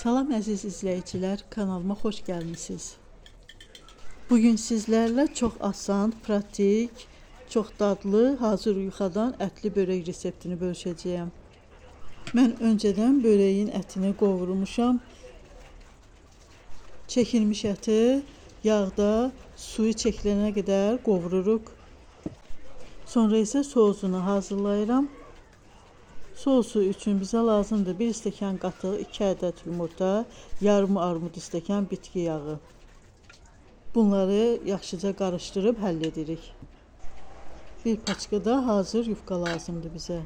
Salam əziz izləyicilər, kanalıma xoş gəlmisiniz. Bugün sizlərlə çox asan, pratik, çox dadlı, hazır yuxadan ətli börək reseptini bölüşəcəyəm. Mən öncədən börəyin ətini qovurmuşam. Çəkilmiş əti yağda suyu çəkilənə qədər qovururuq. Sonra isə sousunu hazırlayıram. Sousu üçün bizə lazımdır 1 stəkan qatıq, 2 ədəd yumurta, yarım armud stəkan bitki yağı. Bunları yaxşıca qarışdırıb həll edirik. Bir paçka da hazır yufka lazımdır bizə.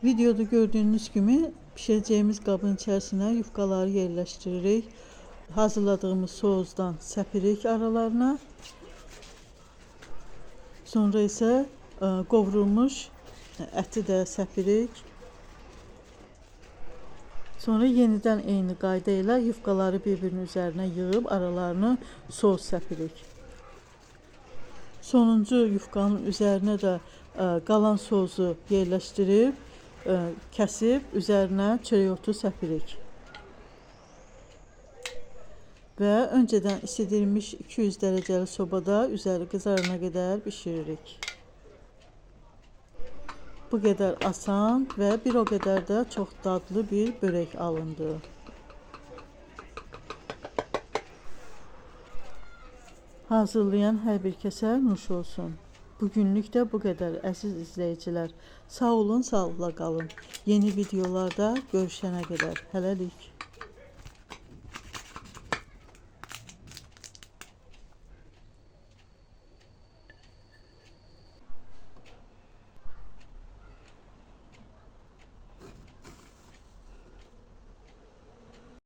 Videoda gördüyünüz kimi pişirəcəyimiz qabın içərisinə yufkaları yerləşdiririk. Hazırladığımız sousdan səpirik aralarına. Sonra isə qovrulmuş əti də səpirik. Sonra yenidən eyni qayda ilə yufkaları bir-birinin üzərinə yığıb aralarını sous səpirik. Sonuncu yufkanın üzərinə də qalan sousu yerləşdirib, kəsib üzərinə çörək otu səpirik. Və öncədən isidilmiş 200 dərəcəli sobada üzəri qızarana qədər bişiririk. Bu qədər asan və bir o qədər də çox dadlı bir börək alındı. Hazırlayan hər bir kəsə nuş olsun. Bugünlük də bu qədər əziz izləyicilər. Sağ olun, sağlıqla qalın. Yeni videolarda görüşənə qədər. Hələlik.